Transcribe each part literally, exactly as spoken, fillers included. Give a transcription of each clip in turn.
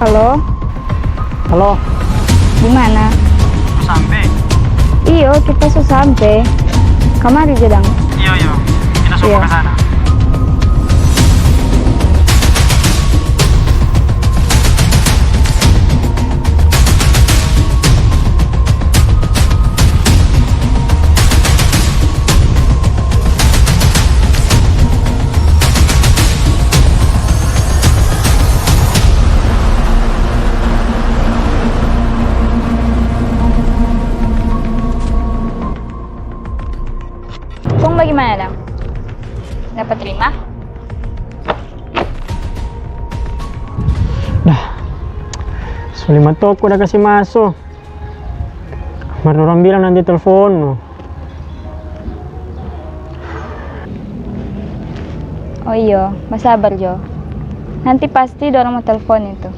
Halo? Halo? Di mana? Su sampe? Iyo, kita su sampe. Kamari jo dang. Iyo, iyo. Kita su Iyo. Ka sana. Kong bagimana dang? Dapa trima? Dah, so lima toko da kasi maso. Mar dorang bilang nanti telfon no. Oh iyo, basabar jo. Nanti pasti dorang mo telfon itu.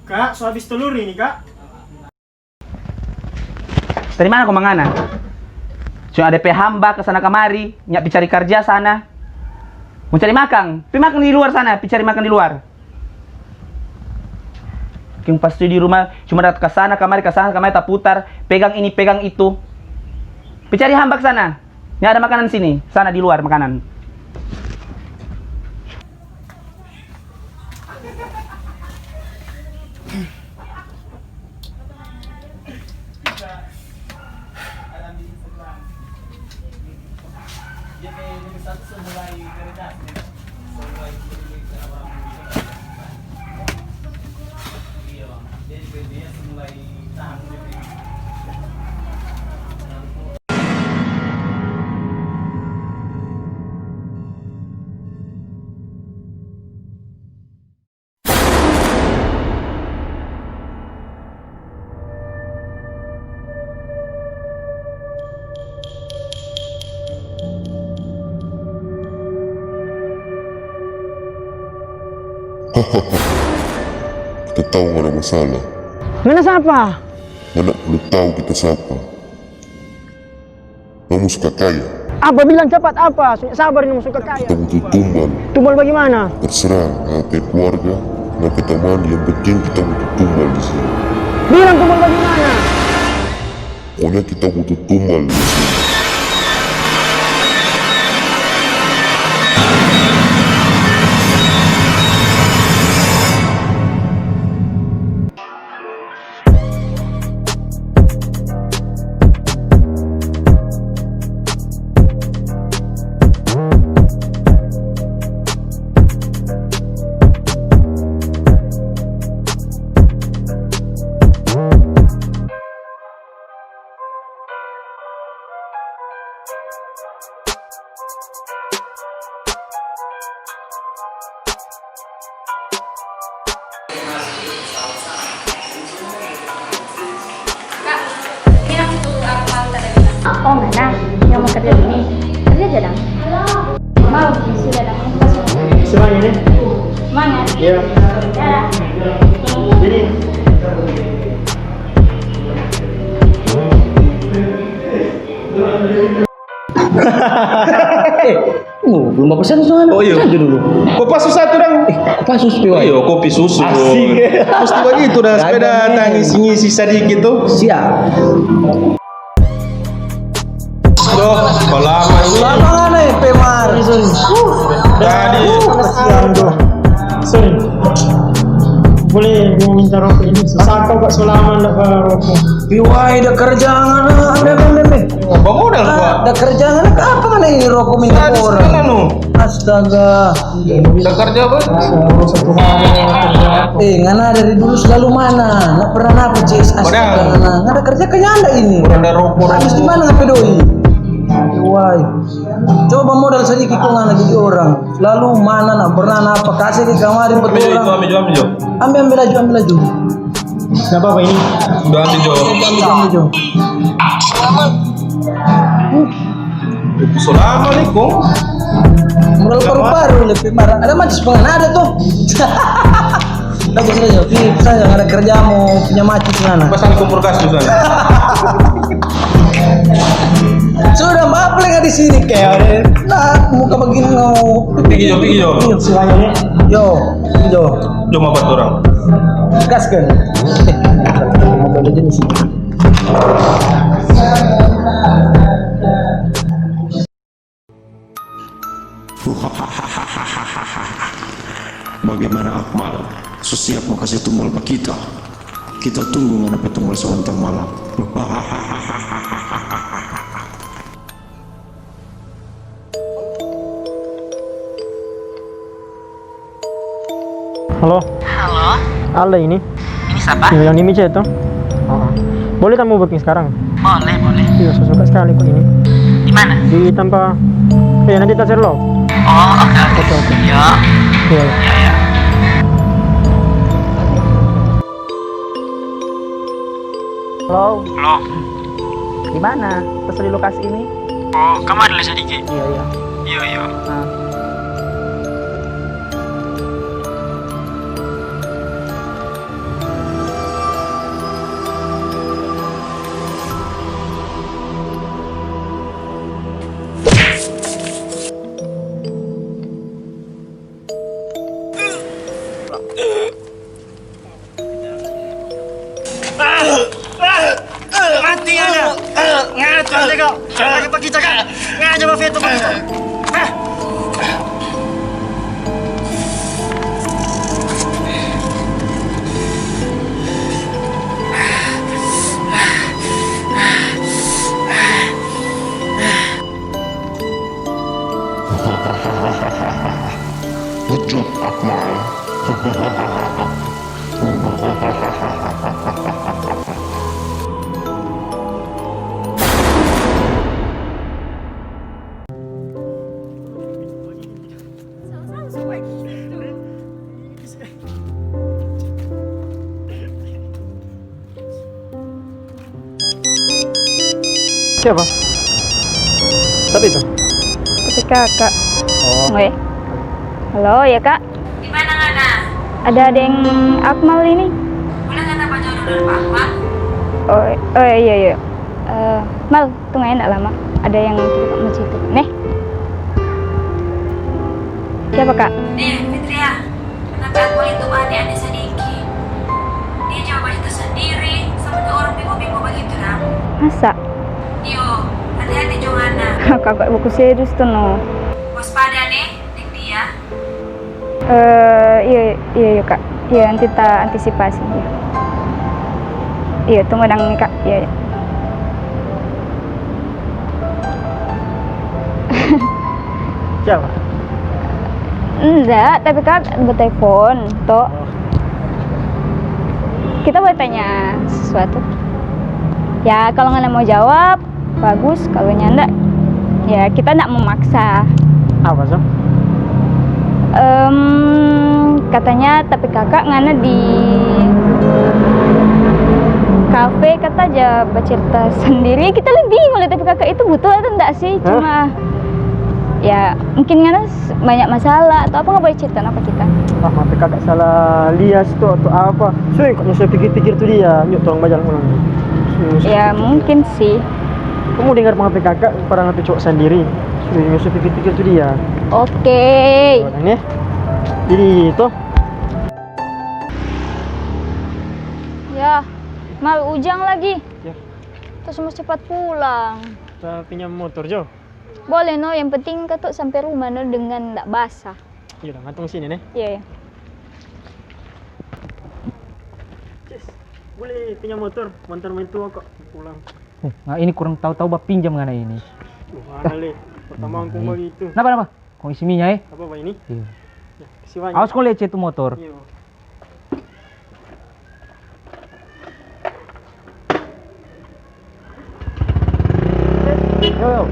Kak, so habis telur ini, Kak. Dari mana ko mangana? Cuma ada pe hamba ka sana kamari, nya pi cari karja sana. Mo cari makang, pi makang di luar sana, pi cari makang di luar. King pasti di rumah cuma dat ka sana kamari, ka sana kamari, taputar, pegang ini, pegang itu. Pi cari hamba ka sana. Nya ada makanan sini, sana di luar makanan. Kita tau ngana mo salah. Ngana sapa? Ngana perlu tau kita sapa. Ngana mo suka kaya? Apa bilang capat apa? Sudah sabar ini mo suka kaya. Kita butuh tumbal. Tumbal bagimana? Terserah, ngana pe keluarga, ngana pe teman, yang penting kita butuh tumbal di sini. Bilang tumbal bagimana? Pokoknya kita butuh tumbal di sini. Kak, ini yang untuk akmal tadi. Oh, mana? Yang mau kerja ini? Kerja aja dong. Mau, sudah dong. Semangat ini? Semangat. Iya. Dadah. Jadi. Eh, oh, belum apa sana. Oh, iya. Sana dulu. Kopi susu satu dong. Eh, kopi susu, Piwai. Iya, kopi susu. Asik. Mesti begitu dah, supaya datang isi-isi sadiki tu. Siap. Doh, balama ini. Balama ngana, eh, Pemar. Sorry, sorry. Jadi. Uh, kasihan tuh. Sorry. Boleh mau minta rokok ini? Susah kau, Kak, selama ndak bawa rokok. Piwai, da kerja ngana, ambe, ambe, ambe, ambe. Apa modal gua? Da kerja ngana, apa ngana ini rokok minta orang? Astaga. Da kerja apa? Satu hari ada kerja apa? Eh, ngana dari dulu selalu mana? Nggak pernah napa, Jess. Astaga, ngana. Ngana kerja kanyanda ini. Orang ada rokok. Habis di mana ngana pe doi? Piwai. Coba modal sadiki kong ngana jadi orang. Lalu mana nak pernah napa, kase ke kamari pa orang. Ambe, ambe laju, ambe laju. Nggak apa-apa ini. Udah ambe jo. Ambe jo, ambe jo. Assalamualaikum. Modal paru-paru, lebih marah. Ada mantis pengen ada tuh. Bagus saja, pi, saya nggak ada kerja, mau punya mati di sana. Pasang kompor gas di sana. Sudah maaf lagi di sini, kayak, nah, muka begini mau. Pigi jo, pigi jo. Iya, silanya. Yo, yo. Cuma buat orang. Gas kan? Mau belajar di sini. Bagaimana Akmal? So siap mo kase tumbal pa kita? Kita tunggu ngana pe tumbal sabanta malam. Halo? Halo? Alda ini? Ini sapa? Iya, yang di Mice itu. Oh. Boleh tamu booking sekarang? Boleh, boleh. Iya, saya suka sekali kok ini. Di mana? Di tampa. Eh, nanti ta share lo. Oh, oke, oke. Oke, oke. Iya. Iya, iya. Halo? Halo? Di mana? Terus di lokasi ini? Oh, kamari lei sadiki. Iya, iya. Iya, iya. Nah. Mati ngana. Ngana tu lego. Lagi pagi jaga. Ngana coba feto pagi. Ah. Pucuk Akmal. Siapa? Siapa itu? Tapi kakak. Oh. Weh. Halo, ya, Kak? Di mana ngana? Ada deng Akmal ini. Boleh ngana bajalang dulu pa Akmal? Oh, oh, iya, iya. Eh, Mal, tunggu ya, ndak lama. Ada yang mau cerita. Nih. Siapa, Kak? Nih, Fitria. Kenapa aku itu aneh-aneh sadiki? Dia jua bacerita sendiri, sama tu orang bimbo-bimbo bagitu dang. Masa? Iyo, hati-hati jo ngana. Kakak baku serius tu no. Waspada ne, deng dia. Eh, iya, iya, iya, Kak. Iya, nanti ta antisipasi. Iya. Iya, tunggu dang, Kak. Iya, iya. Siapa? Enggak, tapi Kak betelepon, toh. Oh. Kita boleh tanya sesuatu? Ya, kalau ngana mau jawab, bagus, kalau nyanda, ya kita ndak memaksa. Apa so? Em, katanya tapi kakak ngana di kafe kata aja bacerita sendiri. Kita lebe bingung, tapi kakak itu butul atau ndak sih? Hah? Cuma ya mungkin ngana s-, banyak masalah atau apa, nggak boleh cerita apa kita. Ah, tapi kakak salah lias tu atau apa? Sudah, kok nyusul pikir-pikir tu dia, nyuk tolong bajalang ulang. Ya, mungkin sih. Kamu dengar pengape kakak, parang tu cowok sendiri. Sudah, nyusul pikir-pikir tu dia. Oke. Orang ya. Jadi, toh. Ya, Mal, ujang lagi. Ya. Terus mau cepat pulang. Kita pinjam motor, Jo. Boleh, no. Yang penting katu sampai rumah, no, dengan ndak basah. Iya, gantung sini, nih. Iya, iya. Cis, boleh pinjam motor, mantar main tua kok pulang. Eh, nah ini kurang tahu-tahu bapinjam ngana ini. Duh, mana le? Pertama aku bagitu. Napa, napa? Kong isi minyak, eh? Apa, Pak, ini? Iya. Ya, kasih banyak. Awas kong lecet tu motor. Iya. Yo, yo.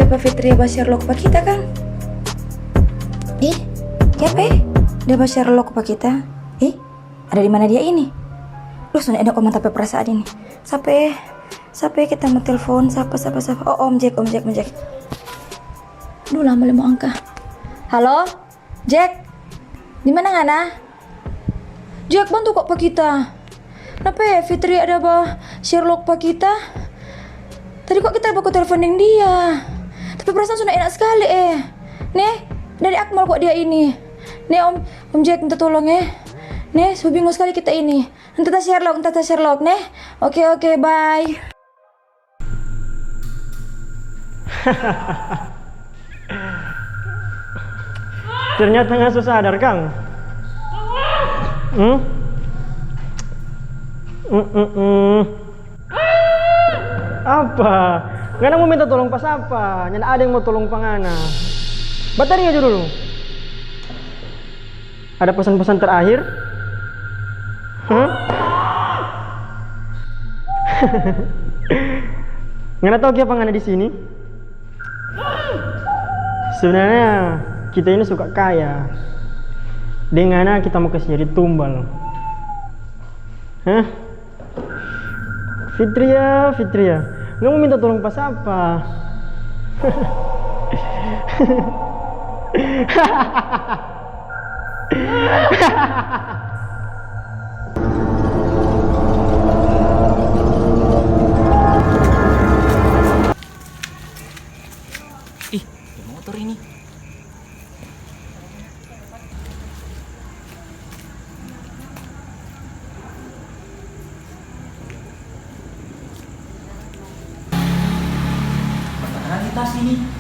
Apa Fitria ba-share log pa kita, kang? Ih, kiapa e? Dia ba-share log pa kita. Ih, ada di mana dia ini? Duh, so nyanda komang ta pe perasaan ini. Sapa e? Sapa e kita mo telfon? Sapa, sapa, sapa? Oh, Om Jack, Om Jack, Om Jack. Duh, lama le mo angka. Halo? Jack, di mana ngana? Jack, bantu kwa pa kita. Napa e Fitri ada ba-share log pa kita? Tadi kwa kita baku telepon deng dia. Tapi perasaan so nyanda enak skali e. Ne, dari Akmal kwa dia ini. Ne, Om, Om Jack minta tolong e. Ne, so bingung skali kita ini. Nanti ta-share log, nanti ta-share log ne. Oke, oke, bye. Ternyata ngana so sadar, kang? Hmm? Mm-mm-mm. Apa? Ngana mo minta tolong pa sapa? Nyanda ada yang mo tolong pa ngana. Bataring aja dulu. Ada pesan-pesan terakhir? Hah? Ngana tau kiapa ngana di sini? Sebenarnya kita ini suka kaya. Deng ngana kita mo kasi jadi tumbal. Hah? Fitria, Fitria, ngana mo minta tolong pa sapa? Ih, ada motor ini. Mana di tas ini?